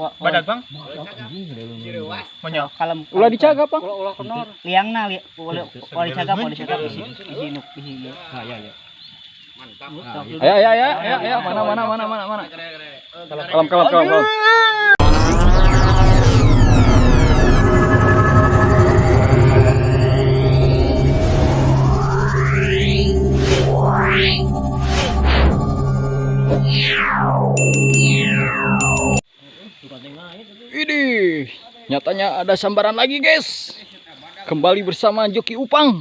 Badag bang. Kalem. Ulah dicagap bang. Ulah kenor. Liangna ulah dicagap, ulah dicagap isi isi nuk isi. Nah, ya ya. Mantap. Ayo ayo ayo ayo ayo mana mana mana mana mana. Kalem kalem kalem kalem. Ini nyatanya ada sambaran lagi guys. Kembali bersama Joki Upang.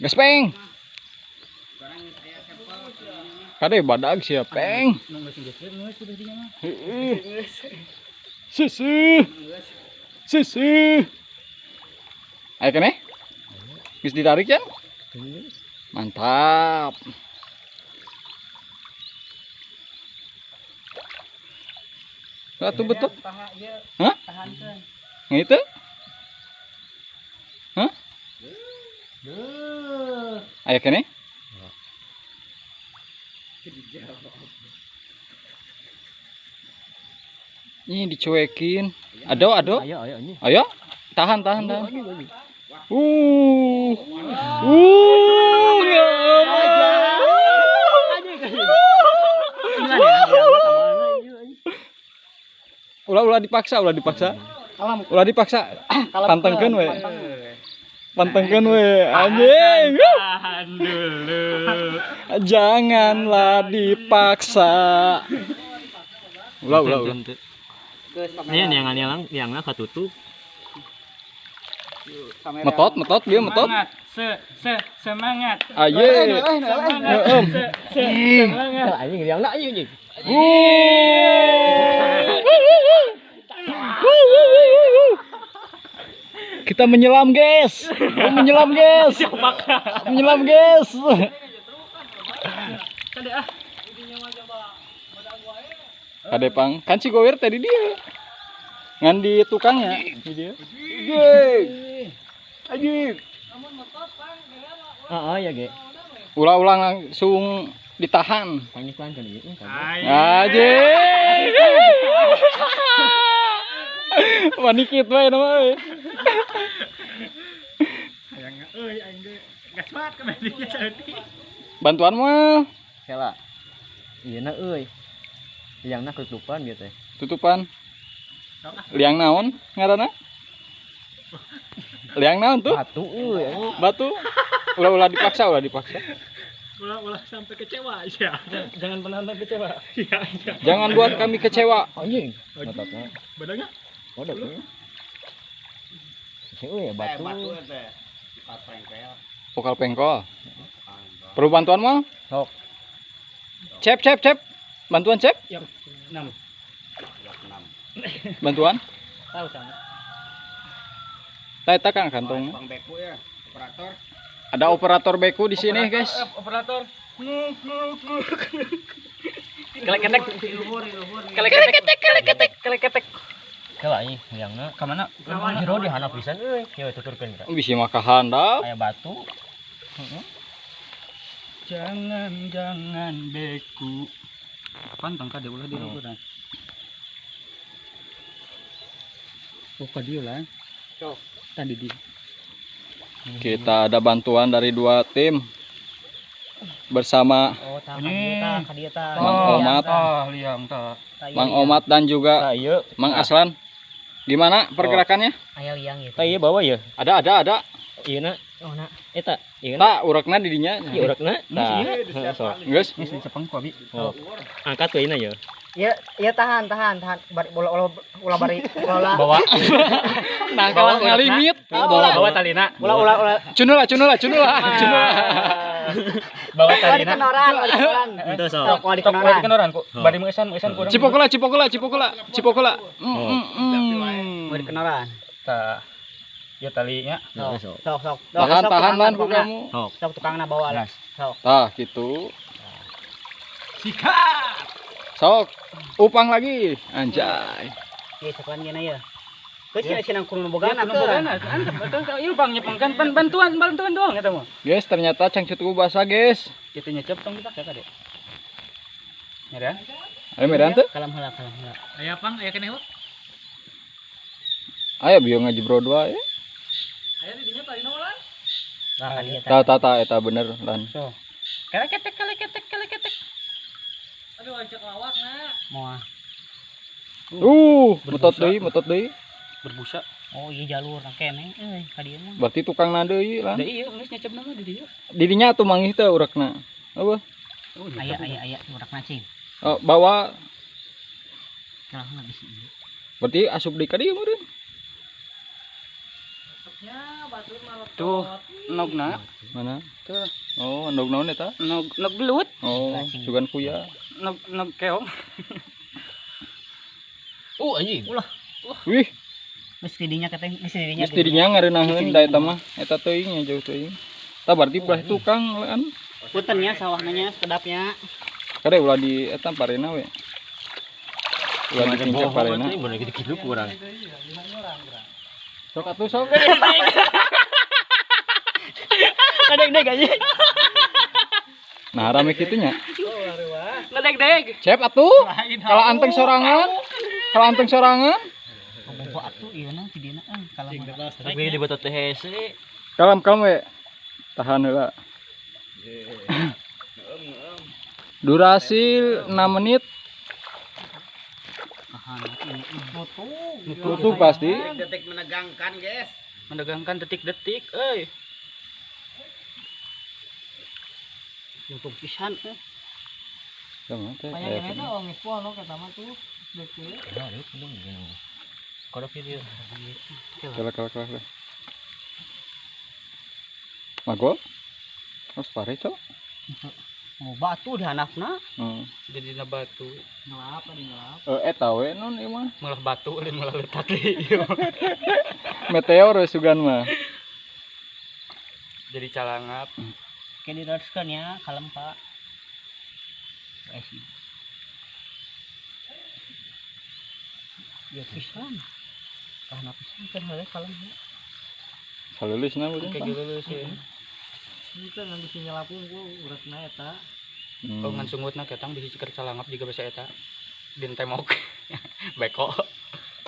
Gas peng. Kade badag siap peng. Susu. Susu. Ayo kene. Geus ditarik ya? Mantap. Satu betul. Hah? Gitu? Hah? Ayo kene. Ini dicuekin. Aduh, aduh. Ayo, ayo ini. Ayo. Tahan, tahan, tahan. Ulah-ulah dipaksa, ulah dipaksa. Ulah dipaksa. Pantengkeun we. Pantengkeun we, anjing. Tahan dulu. Janganlah dipaksa. Ulah, ulah, ulah. Ini yang yang katutup. Metot, metot, dia metot. Semangat, semangat. Aye. Semangat, semangat. Anjing yang nak anjing. Kita menyelam, guys. Menyelam, guys. Menyelam, guys. Kade pang, kan si Gowir tadi dia. Ngan di tukangnya, di dia. Anjing. Heeh ya, ge. Ulah-ulah langsung ditahan. Panikan kan ieu. Anjing. Manikit wae nama euy. Hayang euy aing ge gas banget ka dinya saeutik. Bantuan mah. Kela. Ieu na euy. Liangna ketutupan bieu teh. Tutupan. Liang naon ngaranna? Liang naon tuh? Batu euy. Batu. Ulah-ulah dipaksa, ulah dipaksa. Ulah-ulah sampai kecewa ya. Jangan pernah sampai kecewa. Iya, iya. Jangan buat kami kecewa. Anjing. Matanya. Badangnya? Waduh. Euy ya batu. Batu teh. Pokal pengkol. Pokal pengkol. Perlu bantuan mah? Sok. Cep, cep, cep. Bantuan cep? Yang 6. Bantuan? Tahu sama. Tah eta kan kantongnya. Bang Beku ya, operator. Ada operator beku di sini, guys. Operator. Keleketek. Keleketek, keleketek, keleketek. Kela anjing liangna. Ka mana? Jero di handap pisan euy. Ieu tuturkeun ka. Bisi mah ka handap. Aya batu. Jangan jangan beku. Pantang kade ulah di luhuran. Oh, ka dieu lah. Sok, tadi di. Kita ada bantuan dari dua tim bersama Mang Omat, Mang Omat dan juga Mang Aslan. Gimana pergerakannya? Tah ieu bawa ya. Ada ada ada. Ieu na. Oh na. Eta, ieu na. Tah urekna di dinya. Ieu urekna. Tah. Sok. Geus. Geus dicepeng ku abi. Angkat we ieu ya. Ya, ya tahan, tahan, tahan. Bari bola ulah ulah bari ulah. Bawa. Nah, kalau ngalimit. Bawa bawa talina. Ulah ulah ulah. Cunula, cunula, cunula, cunula. Bawa Ulah talina. dikenoran, ulah dikenoran. Itu sok. Sok ulah Tok dikenoran. dikenoran ku. Bari meusan meusan kurang. Cipokola, cipokola, cipokola, cipokola. Ulah dikenoran. Tah. Ya talinya. Sok, sok, sok. Tahan, tahan lan ku kamu. Sok. Sok tukangna bawa lah. Sok. Tah, gitu. Sikat. Sok, upang lagi. Anjay. Ieu sokan ieu ya. Geus cenah cenah kudu bogana Bogana, bogana. Antep, ieu bang nyepengkan bantuan, bantuan doang eta mah. Guys, ternyata cangcut ku basah, guys. Kitu nyecep tong dipaksa kade. Nyarian? Ayo medan teu? Kalam heula, kalam heula. Aya pang, aya keneh. Aya bieu ngajebrod wae. Aya di dinya tadi naon? Tah tah tah tah eta bener lan. So. Kaleketek kaleketek kaleketek. Aduh ajak lawak na. Moal. Metot deui, metot deui. Berbusa. Oh iya jalur keneh euy ka dieu mah. Berarti tukang na deui lan. Da iya geus nyecep nama di dieu. Di dinya atuh manggih teh urekna. Eueuh. Aya aya aya urekna cing. Oh, bawa. Kalah bisi ieu. Berarti asup deui ka dieu meureun. Tuh, nogna. Mana? Tuh. Oh, nog naon eta? Nog nog belut. Oh, sugan kuya. Nog nog keong. Anjing. Ulah. Wih. Geus di dinya kateng, geus di dinya. Geus di dinya ngareunahkeun da eta mah. Eta teuing nya jauh teuing. Tah berarti belah tukang kan. Punten nya sawahna nya sekedapnya. Kade ulah di eta parena we. Ulah di kincak parena. Bener gitu-gitu kurang. Sok atuh sok. Ngadeg-deg aja. Nah, rame kitu nya. Ngadeg-deg. Cep atuh. Kalau anteng sorangan, kalau anteng sorangan. Bobo atuh ieu na ti dieuna euy kalam. Tapi di betot teh hese. Kalem-kalem we. Tahan heula. Durasi 6 menit. Tutup pasti. Detik menegangkan, guys. Menegangkan detik-detik, euy. Nutup pisan euy. Sama teh. Panjang eta ongis pono eta mah tuh. Ya, aduh, kodok ieu. Kala kala kala. Magol? Terus pare, cok. Oh, batu di handapna. Heeh. Jadi na batu. Ngelap adi ngelap. Eta we non ieu mah. Malah batu lain malah letak deui. Meteor we sugan mah. Jadi calangap. Kayak diteruskan ya, kalem Pak. Eh sih. Ya pisan. Tahan pisan kan heula kalem. Saleuleusna meureun. Kayak gitu sih. Ini kan ngan bisi nyelapung ku urekna eta. Oh, ngan sungutna ketang bisi ceker calangap juga bisa eta. Din temok. Beko.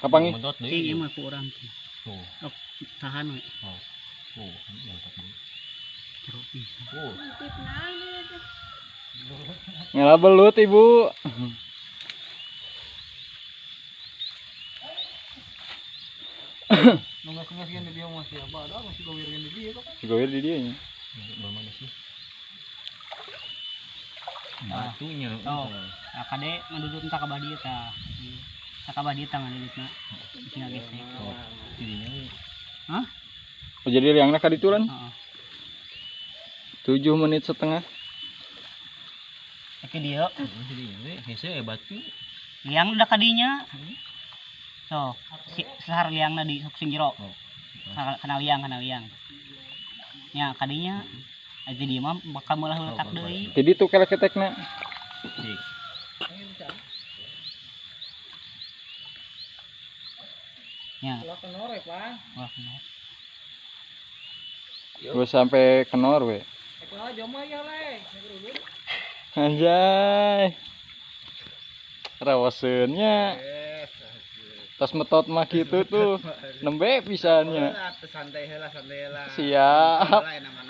Kapangi? Cing ieu mah ku urang teh. Tuh. Oh, tahan we. Oh. Tuh, mantap. Jero pisan. Oh. Ngala belut ibu. Nunggu-nunggu di dia masih apa ada masih gawir di dia kok. Si gawir di dia nya. Mana sih? Batunya. Oh. Nah, kade ngadudut entah ka badieu tah. Tah ka badieu tah ngadudutna. Bisi ngagesek. Oh, jadinya. Hah? Oh, jadi liangna ka ditu lan? Heeh. 7 menit setengah. Oke dia. Jadinya we hese batu. Liang udah kadinya. So, si, sehar liangna di sok sing jero. Oh. Kana liang, kana liang. Nya kadinya aja dia mah bakal meulah letak deui. Jadi tuh keleketekna. Cik. Nya. Ulah kenor ya, Pak. Ulah kenor. Gua sampai kenor we. Kunaon joma ya le. Anjay. Rawaseunnya. Tas metot mah gitu tuh. Nembe pisannya. Santai heula, santai heula. Siap.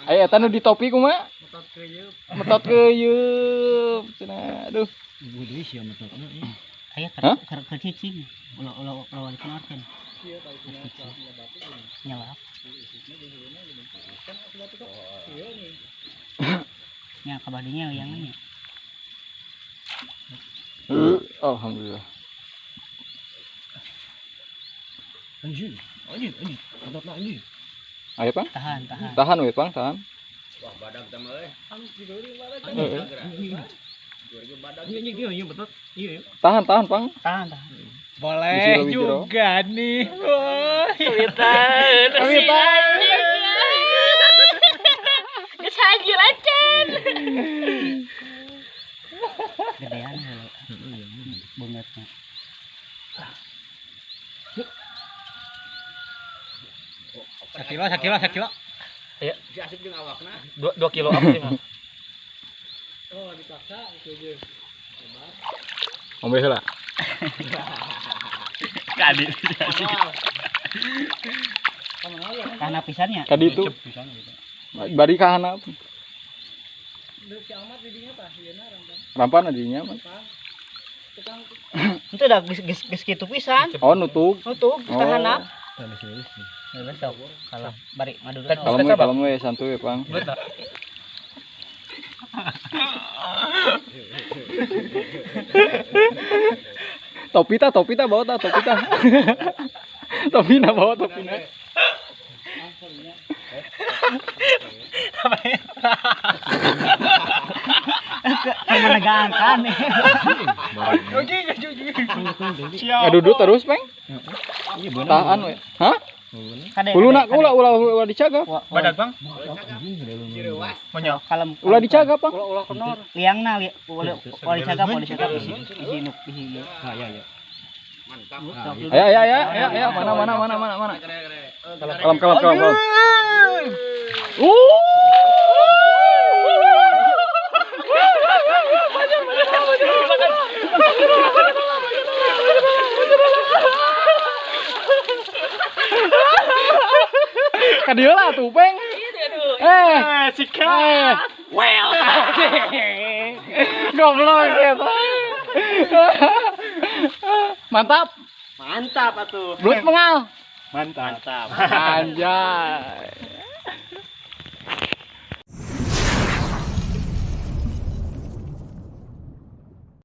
Ayo eta nu di topi kumaha? Metot keuyeup. Metot keuyeup. Cenah aduh. Ibu deui sia metotna euy. Aya Hah? keur cicing. Ulah ulah ulah dikenorkeun. Nyelap. Nya kabadinya liangan nya. Alhamdulillah. Anjing, anjing, anjing. Metotna anjing. Ayo, Pang. Tahan, tahan. Tahan we, Pang, tahan. Wah, badag teh mah euy. Heeh. Badag. Iya, iya, iya, betot. Iya, iya. Tahan, tahan, Pang. Tahan, tahan. Boleh juga nih. Kawitan. Kawitan. Geus hajil acan. Gedean heula. Beungeutna. Sakilo, sakilo, sakilo. Iya. Si asup jeung awakna. 2 kilo apa sih mah? Oh, dipaksa itu aja. Ombe heula. Kadi. Kana pisannya. Kadi itu. Bari ka handap. Rampan dinya mah. Itu udah geus kitu pisan. Oh, nutug. Nutug ka handap. Kalah. Bari madudut. Kalem we santuy Pang. Topi ta bawa ta topi ta. Topina bawa topina. Menegangkan. Ngadudut terus, Peng. Tahan we. Hah? Uluna ulah dicagap. Badag, Bang. Kalem. Ulah dicagap, Bang. Ulah kenor. Liangna ulah dicagap, ulah dicagap isi nuk isi. Ya ya. Mantap. Ayo ayo ayo mana mana mana mana mana. Kalem kalem kalem kalem. Kadieu lah tuh, Peng. Sikat. Well. Goblok gitu. Mantap. Mantap atuh. Belut mengal. Mantap. Anjay.